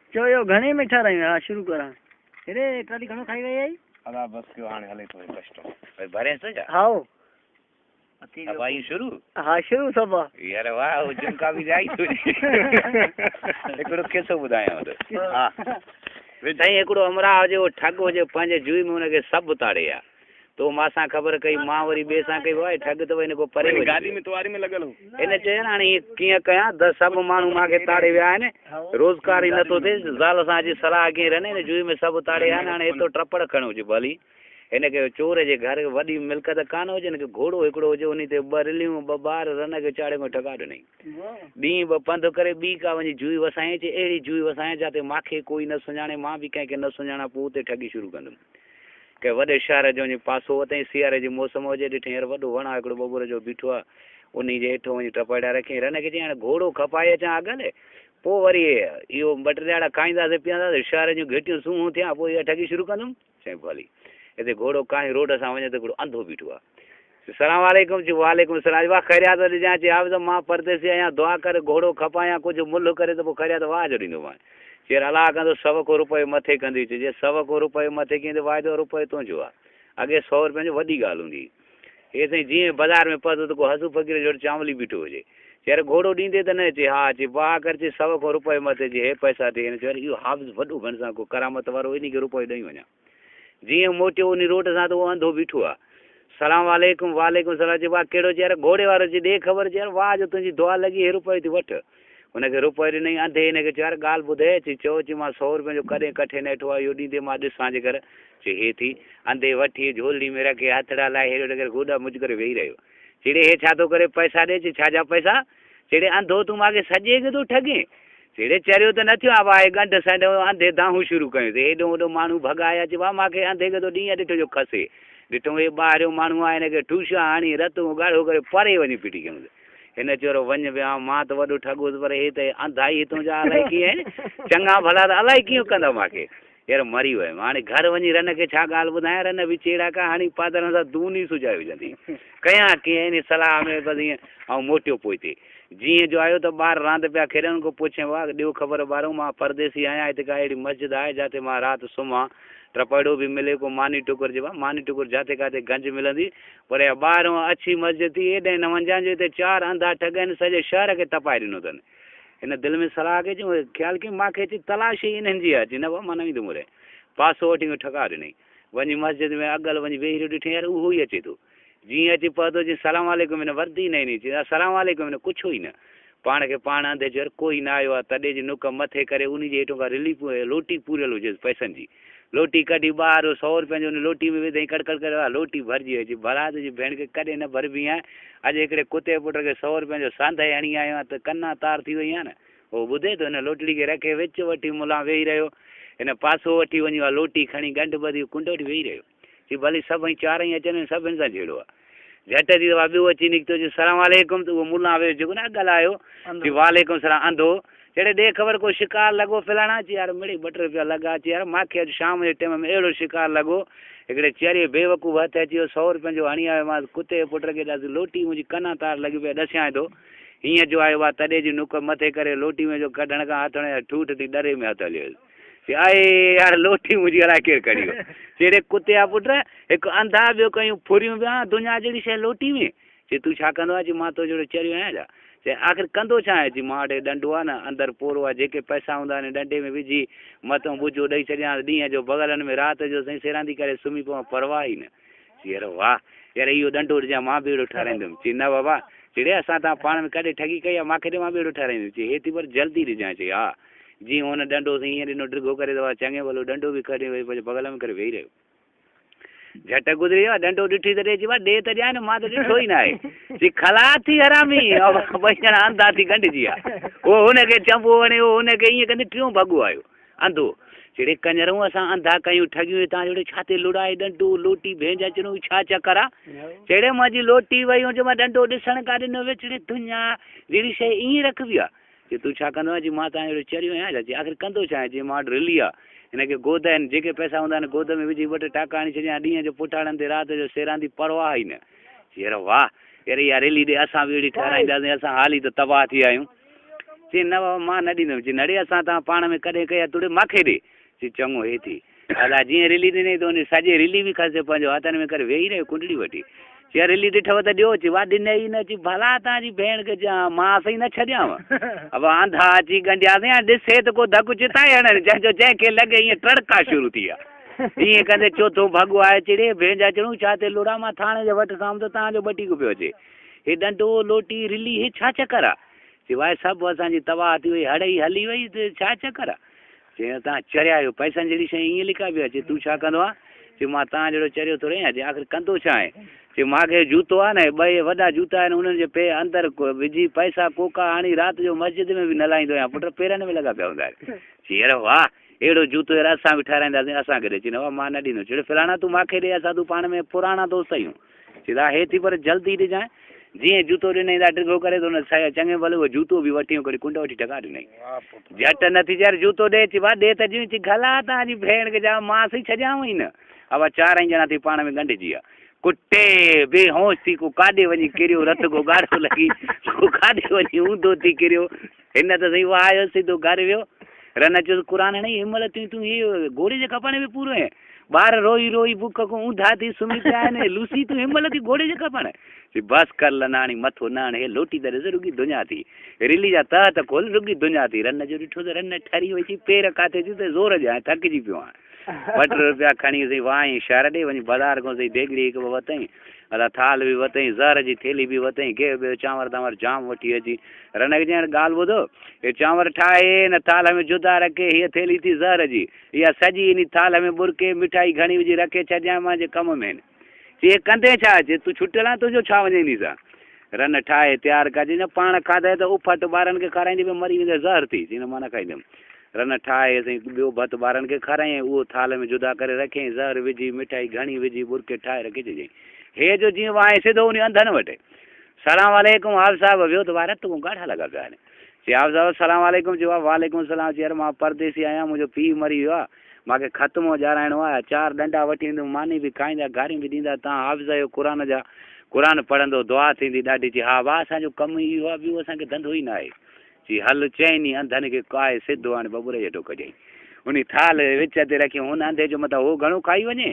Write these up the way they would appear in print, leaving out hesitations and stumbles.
चओ इहो घणे में ठारायूं? हा शुरू करां। हेॾे ट्राली घणो खाई वई आई? अदा बस कयो हाणे हले थो कस्टमर। भई भरेसि छा? हाओ। भाई शुरू? हा शुरू सभु आहे। यार वाह, उहो झुमका बि आई थो। हिकिड़ो किसो ॿुधायांव त। हा साईं हिकिड़ो अमरा हुजे, उहो ठग हुजे, पंहिंजे जुई में हुनखे सभु ताड़े आहे। तो मां सां ख़बर कई, मां वरी ॿिए सां कई, भाई ठग त वई हिन को परे वञी गाॾी में तुआरी में लॻल हो। हिन चयो न हाणे हीअं कीअं कयां, त सभु माण्हू मूंखे ताड़े विया आहिनि, रोज़गार ई नथो थिए। ज़ाल सां अची सलाह कई रहनि, हिन जुई में सभु ताड़े आहिनि, हाणे एतिरो टपड़ खणो हुजे भली। हिनखे चोर जे घर वॾी मिल्कत कान हुजे, हिनखे घोड़ो हिकिड़ो हुजे, उन ते ॿ रिलियूं ॿ ॿार रन खे चाढ़े खां ठगा ॾिनई। ॾींहुं ॿ पंधु करे ॿी का वञी जुई वसाए, चई अहिड़ी जुई वसाए जाते मूंखे कोई न सुञाणे, मां बि कंहिंखे न सुञाणां, पोइ उते ठगी शुरू कंदुमि। कंहिं वॾे शहर जो वञी पासो वरितई, सियारे जी मौसम हुजे, ॾिठई यार वॾो वण आहे हिकिड़ो बबूर जो बीठो आहे, उन जे हेठो वञी टपड़ा रखी। रन खे चई हाणे घोड़ो खपाए अचां अॻल, पोइ वरी इहो ॿ टे ॾिहाड़ा खाईंदासीं पीअंदासीं, शहर जूं घिटियूं सूहूं थियां, पोइ इहा ठगी शुरू कंदुमि। चई भली। हिते घोड़ो काई रोड सां वञे त हिकिड़ो अंधो बीठो आहे। सलाम वालेकुम। चई वालेकुम सलाम। वाह ख़ैरियात ॾिजांइ। चई हा त मां परदेसी आहियां, दुआ करे घोड़ो खपायां, कुझु मुल्ह करे त पोइ ख़ैरियात वाह जो ॾींदोमांइ। चई अलाह कंदो 100 को रुपयो मथे कंदी। चई जे 100 को रुपयो मथे कीअं त वाइदो रुपयो तुंहिंजो आहे। अॻे 100 रुपयनि जो वॾी ॻाल्हि हूंदी। हे साईं जीअं बाज़ार में पहुतो त को हसू फ़क़ीर जो चांवली बीठो हुजे। चई अरे घोड़ो ॾींदे त न? चई हा। चई वाह कर, चई 100 को रुपयो मथे। चई हे पैसा ॾे। हिन चयो इहो हाफ़िज़ वॾो भण सां को करामत वारो, इन खे रुपयो ॾेई वञा। जीअं मोटियो उन रोड सां त उहो अंधो बीठो आहे। सलाम वालेकुम। वालेकुम सलाम। चई वाह कहिड़ो? चई अरे घोड़े वारो। चई ॾे ख़बर। चई वाह जो तुंहिंजी दुआ लॻी, हे रुपयो थी वठि। हुनखे रुपयो ॾिनई अंधे। हिनखे चयो यार ॻाल्हि ॿुधे। चई चओ। चई मां 100 रुपये जो कॾहिं कठे न ॾिठो आहे, इहो ॾींदे मां ॾिसां जेकर। चई हे थी। अंधे वठी झोली में रखे हथड़ा लाए हेॾो करे गोॾा मुज करे वेही रहियो। चई हे छा थो करे? पैसा ॾे। चई छा जा पैसा? चई अंधो तूं मूंखे सॼे खे थो ठगे। चई चरियो त न थियो आहे भाई, ॻंढ संढ अंधे दाहूं शुरू कयूं। हेॾो वॾो माण्हू भॻाया। चई भाउ मूंखे अंधे खे तो ॾींहुं ॾिठो जो खसे। ॾिठो हे ॿाहिरियों माण्हू आहे, हिनखे ठूशा हणी रत ॻाढ़ो करे परे वञी पिटी कयूं। हिन चयो वञ पिया, मां त वॾो ठॻ हुउसि, पर हे त अंधा ई हितां जा अलाए कीअं आहिनि, चङा भला त अलाए कीअं कंदा मूंखे। यार मरी वियुमि। हाणे घर वञी रन खे छा ॻाल्हि ॿुधायां, रन बि चेड़ा का हणी पादरनि सां दून ई सुझाए विझंदी। कयां कीअं इन सलाह में बसि ईअं। ऐं मोटियो पोइ जीअं जो आयो त ॿार रांदि पिया खेॾनि, को पुछे वाह ॾियो ख़बर ॿारो, मां परदेसी आहियां, हिते का अहिड़ी मस्जिद आहे जाते मां राति सुम्हां, टपड़ो बि मिले, को मानी टुकुर जे मानी टुकुर जाते काथे गंज मिलंदी, पर ॿाहिरियों अच्छी मस्जिद थी, हेॾे न वञिजांइ जो हिते 4 अंधा ठग आहिनि, सॼे शहर खे तपाए ॾिनो अथनि। हिन दिलि में सलाह कई, चई ख़्यालु कई मूंखे चई तलाश ई इन्हनि जी आहे। चई न भाउ मां न वेंदुमि होॾे। पासो वठी ठगा ॾिनई। वञी मस्जिद में अॻल वञी वेही रहियो, ॾिठई यार उहो ई अचे थो। जीअं अची पहुतो, चई सलाम वालेकुम। हिन वरदी न ॾिनी। चई सलाम वालेकुम। हिन पुछो ई न, पाण खे पाण अंधे चयो कोई न आयो आहे। तॾे जी नुक मथे करे उन जे हेठो खां रिली लोटी पूरियल हुजेसि पैसनि जी, लोटी कढी ॿाहिरि 100 रुपयनि जो लोटी में विधई, कड़कड़ करे लोटी भरिजी वई। चई भला तुंहिंजी भेण खे कॾहिं न भरिबी आहे, अॼु हिकिड़े कुते पुट खे 100 रुपयनि जो सांधे हणी आयो आहियां त कना तार थी वई आहे न। उहो ॿुधे थो, हिन लोटड़ी खे रखे विच वठी मुला वेही रहियो। हिन पासो वठी वञी उहा लोटी खणी ॻंढ ॿधी कुंड वठी वेही रहियो। चई भली सभई चारई अचनि, सभिनि सां झेड़ो आहे। झटि थी दफ़ा ॿियो अची निकितो। चई सलाम वालेकुम। त उहो मुला वियो जेको न अॻल आयो। चई वालेकुम सलाम। अंधो चड़े ॾे ख़बर को शिकार लॻो फलाणा? चई यार मिड़ी 2 टे रुपया लॻा। चई यार मूंखे अॼु शाम जे टाइम में अहिड़ो शिकार लॻो, हिकिड़े चरिए बेवकूफ़ हथु अची वियो, 100 रुपयनि जो हणी आयो मां कुते जे पुट खे, ॾाढी लोटी मुंहिंजी कना तार लॻी पई, ॾसियांइ थो। हीअं जो आयो आहे तॾे जी नुक मथे करे लोटी में जो कढण खां हथु ठूठ थी ॾरे में हथु हलियो वियो। चई आए यार लोटी मुंहिंजी अलाए केरु खणी वियो? चई कुते जा पुट, हिकु अंधा ॿियो कयूं फुरियूं पिया, दुनिया जहिड़ी शइ लोटी में। चई तूं छा कंदो आहीं? चई मां तो जहिड़ो चरियो आहियां छा? चई आख़िर कंदो छा आहियाँ? चई मां वटि ॾंडो आहे न, अंदरि पोरो आहे, जेके पैसा हूंदा आहिनि ॾंडे में विझी मथां ॿुजो ॾेई छॾियां, ॾींहं जो बगलनि में राति जो साईं सिरांदी करे सुम्ही पवां, परवाह ई न। चई यार वाह यार इहो ॾंडो ॾिजांइ, मां बि अहिड़ो ठाराईंदुमि। चई न बाबा, चई असां तव्हां पाण में कॾहिं ठगी कई आहे, मूंखे ॾे मां बि अहिड़ो ठाराईंदुमि। चई हे थी पर जल्दी ॾिजांइ। चई हा। जीअं हुन ॾंडो साईं ईअं ॾिनो डिघो करे, त चङे भलो ॾंडो बि कढी वई पंहिंजे बगल में करे वेही रहियो। झटि गुज़री वियो, ॾंडो ॾिठी त ॾे। चई ॾे त ॾियां न, मां त ॾिठो ई न आहे। चई खला थी हरामी, ॿई ॼणा अंधा थी ॻंढिजी विया। उहो हुनखे चंबो हणे, उहो हुनखे ईअं कंदे टियों भॻो आयो अंधो। चई कंजरूं असां अंधा कयूं ठगियूं, तव्हां जहिड़े छा ते लुड़ाए ॾंडो लोटी भेंज अचणो, छा चकर आहे? चइड़े मुंहिंजी लोटी वई, जो मां ॾंडो ॾिसण खां ॾिनो वियो। चइड़े दुनिया जहिड़ी शइ ईअं रखबी आहे? चई तूं छा कंदो आहीं? चई मां तव्हां जहिड़ो चरियो आहियां छा? चई आख़िर कंदो छा आहियाँ? चई मां वटि रिली आहे, हिनखे गोद आहिनि, जेके पैसा हूंदा आहिनि गोद में विझी ॿ टे टाका हणी छॾियां, ॾींहं जो पुठाड़नि ते राति जो सेरांदी, परवाह ई न। चई यार वाह यार इहा रिली ॾे, असां बि अहिड़ी ठाराईंदासीं, असां हाली त तबाह थी विया आहियूं। چئي نه بابا مان نه ڏيندم. چئي نڙي اسان توهان پاڻ ۾ ڪڏهن ڪئي آهي توڙي مان کي ڏي. چئي چڱو هي ٿي. الا جيئن رلي ڏنئي ته ان سڄي رلي به کسي پنهنجو هٿن ۾ ڪري ويهي رهيو ڪنڊڙي وٺي. چئي رلي ڏٺو ته ڏيو. چئي وا ڏنئي ئي نه. چئي ڀلا توهان جي ڀيڻ کي چيان مان سائين نه ڇڏيانو. ابا انڌا اچي ڳنڍياسين هاڻي ڏسي ته ڪو ڌڪ چتائي هڻن جنهن جو جنهن کي لڳي ائين ٽڙڪا شروع ٿي ويا. ائين ڪندي چوٿون ڀڳو آيو چڙي ڀيڻ جا چڙون ڇا تي لوڙها مان ٿاڻي جي وٽ سام ته توهان جو ٻٽيڪو پيو اچي. هي ڏنڊو لوٽي رلي هي ڇا چڪر آ؟ چي واء سڀ اسان جي تباهه ٿي وئي هڙ ئي هلي وئي ته ڇا چڪر آ؟ چي توهان چريا آهيو پئسن جهڙي شيء ائين لڪائبي آ؟ چي تون ڇا ڪندو آهين؟ چي مان توهان جهڙو چريو ٿوري آهيان. چي آخر ڪندو ڇا آهين؟ چي مان کي جوتو آ نه هي ٻئي وڏا جوتا آهن انهن جي پي اندر وجهي پئسا ڪوڪا آڻي رات جو مسجد ۾ به نه لاهيندو آهيان پٽ پيرن ۾ لڳا پيا هوندا آهن. چي يار واهه اهڙو جوتو يار اسان به ٺهرائينداسين اسان کي ڏي. چي نه واهه مان نه ڏيندم. چي فلاڻا تون مان کي ڏي اسان تون پاڻ ۾ پراڻا دوست آهيون. چي ته هي ٿي پر جلدي ڏجانء. جيئن جوتو ڏنائين ته ڊگهو ڪري ته هن چڱي ڀلي اهو جوتو به وٺي ۽ ڪڙي ڪنڊ وٺي ٽڪا ڏنائين. جهٽ نه ٿي چيس جوتو ڏي. چي وا ڏي ته جيئن. چي گهلا تان جي ڀيڻ کي چيان مان سهي ڇڏيانو ئي نه. ابا چارئي ڄڻا ٿي پاڻ ۾ ڳنڍجي ويا. ڪٽي بي هوش ٿي ڪو ڪاڏي وڃي ڪريو رت ڪو ڳاڙهو لڳي ڪو ڪاڏي وڃي اونڌو ٿي ڪريو. هن ته سائين واهه آيو سڌو گهر ويو. رن چيس قرآن هڻئي هن مهل تون تون هي گهوڙي جي کپڻ ۾ پورو آهين. ٻار روئي روئي بک کان اونڌا ٿي سمهي پيا آهن. لوسي تون هن مهل ٿي گهوڙي جي کپڻ. چي بس ڪر لناڻي مٿو نه هڻ هي لوٽي ته ڏس رڳي دنيا ٿي. رلي جا تهه ته کول رڳي دنيا ٿي. رن جو ڏٺو ته رن ٺري وئي چي پير ڪاٿي ٿيون ته زور جا آهن ٿڪجي پيو آهيان. ٻه ٽي روپيا کڻي سائين واهين شهر ڏي وڃي بازار کان سائين ديڳڙي هڪ ٻه وتئين. ادا ٿالهه به وتئين، زهر جي ٿيلهي به وتئين، گيهه ٻيو چانور تانور جام وٺي اچي رنڪ جي هاڻي ڳالهه ٻڌو، هي چانور ٺاهي هن ٿالهه ۾ جدا رکي، هيء ٿيلهي ٿي زهر جي، اها سڄي انهي ٿالهه ۾ ٻرڪي، مٺائي گهڻي وجهي رکي ڇڏجانء مانجهي ڪم ۾ هن. چي هي ڪندين ڇا؟ چي تون ڇٽيل آهين تنهنجو ڇا وڃي انهي سان؟ رن ٺاهي تيار ڪر، چي نه پاڻ کاڌئي ته اڦٽ ٻارن کي کارائيندي به مري ويندين زهر ٿي، چي نه مان نه کائيندم. رن ٺاهي سائين ٻيو ڀت ٻارن کي کارايائين، اهو ٿالهه ۾ جدا ڪري رکيائين، زهر وجهي، مٺائي گهڻي وجهي، ٻرڪي ٺاهي رکي ڇڏيائين. هي جو جيئن وانء سڌو انهي انڌن وٽ. سلام عليڪم حافظ صاحب ويو ته وارا تون ڳاڙها لڳا پيا آهن. چي حافظ صاحب سلام عليڪم چيو آ وعليڪم السلام چي يار مان پرديسي آهيان منهنجو پيء مري ويو آ مان کي ختمو ڄارائڻو آ چار ڏنڊا وٺي ايندم ماني به کائيندا گاريون به ڏيندا تان حافظ آهيو قرآن جا قرآن پڙهندو دعا ٿيندي ڏاڍي چي ها وا اسان جو ڪم ئي اهو آ ٻيو اسان کي ڌنڌو ئي ناهي. چي، هل چئني انڌن کي ڪاهي سڌو آڻي ٻٻر جي ٽوڪ ڏيئي. انهي ٿالهه وچ تي رکيو. هن انڌي جو مٿان هو گهڻو کائي وڃي،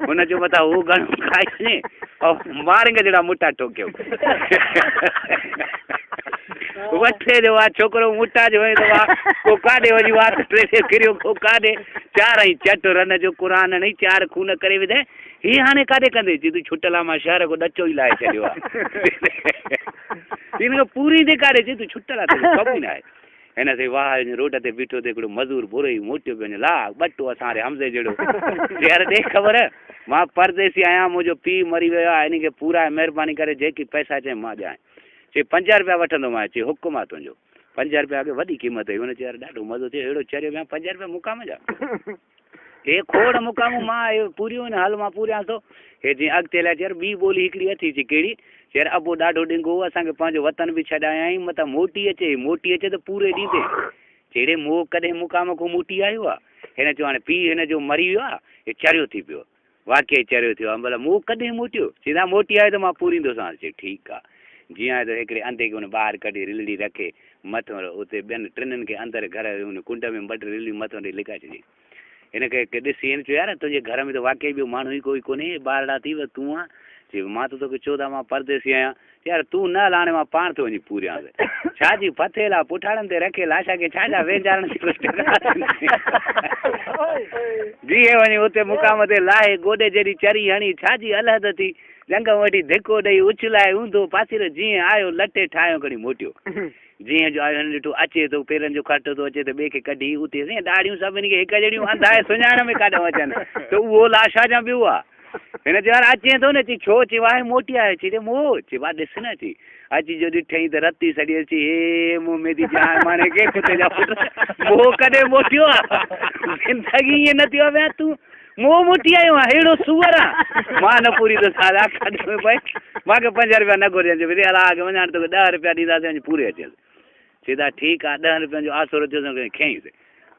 هن جو مٿان هو گهڻو کائي وڃي ۽ مارنگ جهڙا مٽا ٺوڪيو. وٺي جو آ ڇوڪرو مٽا جو هئي ته وا ڪو ڪاڏي وڃي وات ٽيڙي ڪريو ڪو ڪاڏي. چارئي چٽ رن جو قرآن هڻي چار خون ڪري وڌائين. هي هاڻي ڪاڏي ڪندي؟ چي تون ڇٽل آ مان شهر ڪو ڏچو ئي لاهي ڇڏيو آ. هن کي پوري ٿي ڪاڏي چي تون ڇٽل آ تنهنجو ڪم ئي ناهي. هن سائين واهه وڃي روڊ تي بيٺو ته هڪڙو مزور بورئي موٽيو پيو وڃي لا ٻٽو اسان واري حمزي جهڙو. چي يار ڏي خبر مان پرديسي آهيان منهنجو پيء مري ويو آ هن کي پورائي مهرباني ڪري جيڪي پئسا چئين مان ڏيانء. چي 5 رپيا وٺندومانء. چي حڪم آ تنهنجو. 5 رپيا اڳي وڏي قيمت هئي. هن چيو يار ڏاڍو مزو ٿيو ههڙو چريو به آهيان 5 رپيا مقام جا. هي کوڙ مقامون مان اهي پوريون آهن، هل مان پوريانس ٿو. هي جيئن اڳتي هليا، چي يار ٻي ٻولي هڪڙي اٿي، چي ڪهڙي؟ چي يار ابو ڏاڍو ڏنگو هو، اسان کي پنهنجو وطن به ڇڏايائين، متان موٽي اچي، موٽي اچي ته پوري ڏيندين. چي اڙي موهه ڪڏهن مقام کان موٽي آيو آ؟ هن چيو هاڻي پيء هن جو مري ويو آ، هي چريو ٿي پيو. واقعي چريو ٿيو آ. ڀلا موهه ڪڏهن موٽيو؟ چي نه موٽي آيو ته مان پوريندوسانس. چي ٺيڪ آ. جيئن آيو ته هڪڙي انڌي کي هن ٻاهر ڪڍي رلڙي رکي مٿو اتي ٻين ٽنن کي اندر گهر ان ڪنڊ ۾ ٻه ٽي رلڙيون مٿو ڏئي لڪائي ڇڏيائين. هن کي ڏسي هن چيو، يار تنهنجي گهر ۾ ته واقعي ٻيو ماڻهو ئي ڪوئي ڪونهي، ٻارڙا ٿي ويا، تون آن؟ چي، مان ته توکي چيو ته مان پرديسي آهيان. چي، يار تون نه هل هاڻي مان پاڻ ٿو وڃي پوريانس. ڇا جي ڦٿيلا پٺاڙن تي رکي لاشا کي ڇا جا وينجارڻ جي بيهي وڃي اتي مقام تي لاهي گوڏي جيڏي چري هڻي ڇا جي الحد ٿي ڄنگهه وٺي ڌڪو ڏئي اڇلائي اونڌو پاسيرو جيئن آيو لٽي ٺاهيو کڻي موٽيو. جيئن جو آيو هن ڏٺو اچي ٿو پيرن جو کٽ ٿو اچي ته ٻئي کي ڪڍي اتي سائين ڏاڙهيون سڀني کي هڪ جهڙيون انڌائي سڃاڻ ۾ ڪاڏانهن اچن ته اهو لاشا جا ٻيو آ. هن چيو يار اچين ٿو نه چي ڇو چي واهي موٽي آيو چي مو چي وا ڏس نه چي اچي جو ڏٺئي ته رتي سڙي اچي هي منهن ۾ ٿي چانهه ماڻي ڪي ڪتي جا پٽ مو ڪڏهن موٽيو آ زندگي ائين نه ٿيو آ تون مون موٽي آيو آهيان، ههڙو سوئر آهيان. مان نه پوري ٿو ساهه آکا ڏي ۾ پئي. مان کي 5 رپيا نه گهرجن. چيو، الاء کي وڃان توکي 10 رپيا ڏينداسين، وڃي پوري اچيس. چي ته ٺيڪ آهي، 10 رپين جو آسرو ٿيس، هن کي کنيس.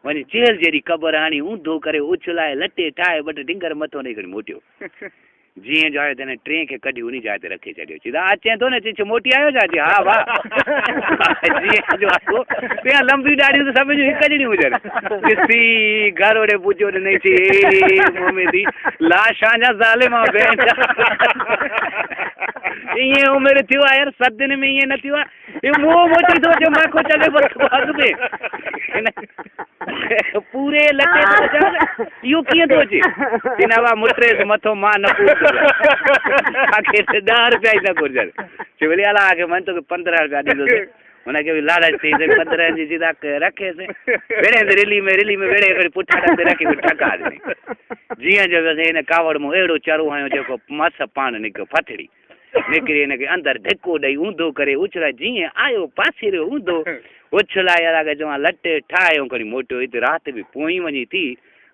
وڃي چيلهه جيڏي قبر هڻي، اونڌو ڪري، اڇلائي، لٽي ٺاهي، ٻه ٽي ڊنگر مٿو ڏئي کڻي موٽيو. جيئن جو آيو ته هن ٽئين کي ڪڍي انهي جاء تي رکي ڇڏيو. چي ته اچين ٿو نه؟ چي موٽي آيو ڇا؟ چي ها ڀاء. جيئن جو آيو تيئن لنبيون ڏاڙهيون ته سڀني جون هڪ جهڙيون هجن. ڏسي گهر اوڏي پڄيو ڏنئي چي اي مومي لاشان جا ظالم آ ڀيڻ جا. ائين عمر ٿيو آ يار صدين ۾ ائين نه ٿيو آ. اهو منهن موٽي ٿو اچي ماکو چلي پر اڳ ۾ هن پوري لٽي ٿو اچان نه اهو ڪيئن ٿو اچي چين ابا مٽريس مٿو مان نه پورو ماکي ته 10 روپيا ئي نه گهرجن چي ولي الله کي من توکي 15 روپيا ڏيندوس هن کي به لالچ ٿي سي 15 جي سيڌا رکيس ويڙهي رلي ۾ رلي ۾ ويڙهي کڻي پٺاڙن تي رکي ٺڪا ڏني جيئن جو ويس هن ڪاوڙ مون اهڙو چرو هنيو جيڪو مس پاڻ نڪو ڦٿڙي نڪري هن کي اندر ڌڪو ڏئي اونڌو ڪري اڇلائي جيئن آيو پاسيريو اونڌو اڇلائي ادا کي چوان لٽ ٺاهي ۽ کڻي موٽيو هت رات به پوئين وڃي ٿي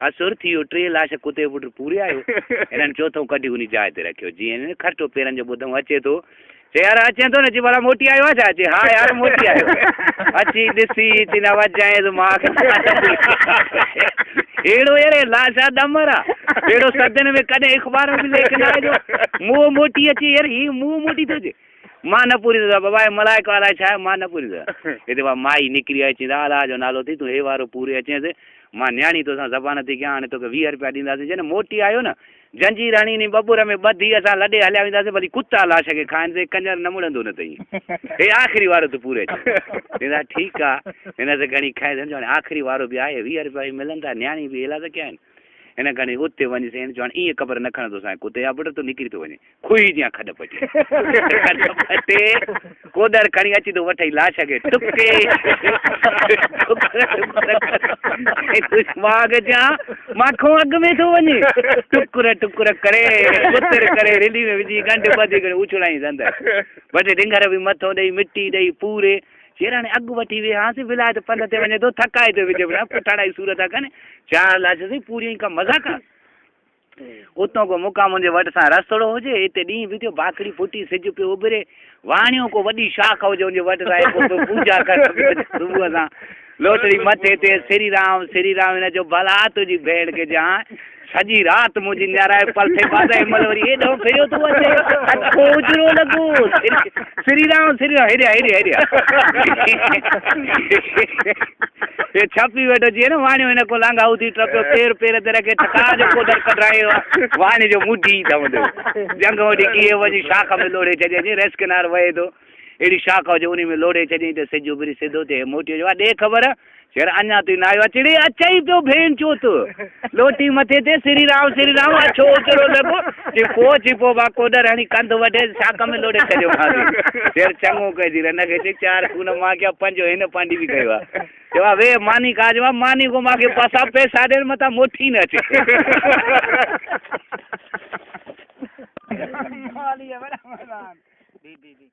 اسر ٿي ويو ٽي لاش ڪتي پٽ پوري آيو هنن چوٿون ڪڍي انهي جاء تي رکيو جيئن هن کٽو پيرن جو ٻڌئون اچي ٿو چي يار اچين ٿو نه چي ڀلا موٽي آيو آ ڇا چي ها يار موٽي آيو اچي ڏسي چي نه وجائين مان کي اهڙو يار لاشا ڏمر آ اهڙو صدين ۾ ڪڏهن اخبار ۾ به ليک نه آيو جو منهن موٽي اچي يار هي منهن موٽي ٿو اچي مان نه پوري ٿو بابا هي ملائڪ الائي ڇا آهي مان نه پوري ٿو هتي بابا مائي نڪري آئي چيندا الله جو نالو اٿئي تون هي وارو پوري اچينس مان نياڻي توسان زبان ٿي ڪيان هاڻي توکي 20 روپيا ڏينداسين جڏهن موٽي آيو نه جنجير هڻي انهي ٻٻر ۾ ٻڌي اسان لڏي هليا وينداسين ڀلي ڪتا لاش کي کائن سي ڪنجر نه مڙندو نه تئين هي آخري وارو ته پوري اچي چيندا ٺيڪ آ هن سي گهڻي کائي سمجهو هاڻي آخري وارو به آهي 20 روپيا به ملن ٿا نياڻي به ايلاز ڪيا آهن هن کڻي اتي وڃي سين چوڻ ائين قبر نه کڻندو سانء ڪتي جا پٽ تون نڪري ٿو وڃين کوهي جيان کڏ پٽي کڏ پٽي ڪوڏر کڻي اچي ٿو وٺئي لاش کي ٽڪي مان کي چيان مان کان اڳ ۾ ٿو وڃي ٽڪر ٽڪر ڪري ڪتر ڪري رلي ۾ وجهي ڳنڍ ٻڌي ڪري اڇلائينس اندر ٻه ٽي ڊنگهر به مٿو ڏئي مٽي ڏئي پوري چيراڻي اڳ وٺي ويهانس، ولايت پنڌ تي وڃي ٿو، ٿڪائي ٿو وجهي پيو، پٺاڙائي صورت آ ڪن، چار لاش سين پوريون ڪا مذاق آ. اتون ڪو مقام منهنجي وٽ سان رستڙو هجي، اتي ڏينهن به ٿيو، باکڙي ڦٽي، سج پيو اڀري، واڻيو ڪو وڏي شاخ هجي ان جي وٽ سان ايڪو پيو پوڄا ڪرڻ پيو اچي صبح سان لوٽڙي مٿي تي، سري رام سري رام هن چيو ڀلا تنهنجي ڀيڻ کي جان سڄي رات منهنجي نيارائي پلٿي ٻاڌائي مهل وري ايڏانهن ڦريو ٿو اچي اکو اجرو لڳو سري رام سري رام هيڏي هيڏي هيڏي هي ڇپي ويٺو جيئن نه واڻيو هن ڪو لانگها اٿي ٽپيو پير پير تي رکي ٺڪا جو ڪوڏر ڪڍرايو واڻي جو مڍي ڌوندو جنگ وٺي ڪيئي وڃي شاخ ۾ لوڙهي ڇڏيائين ريس ڪنار وهي ٿو اهڙي شاخ هجي انهي ۾ لوڙهي ڇڏيائين ته سج اڀري سڌو ٿئي موٽي اچي ڏي خبر چير اڃا تائين نه آيو آ چڙي اچئي پيو ڀيڻ چوت لوٽي مٿي تي سري رام سري رام اڇو اچرو لڳو چي پو چي پو با ڪوڏر هڻي ڪنڌ وڍي شاخ ۾ لوڙهي ڇڏيو مانس چير چڱو ڪئي رن کي چي چار خون مان ڪيا پنجو هن پانڊي به ڪيو آ چوا وي ماني کا چوا ماني کو مانکي پاسا پئسا ڏين متان موٽي نه اچي. جي جي جي.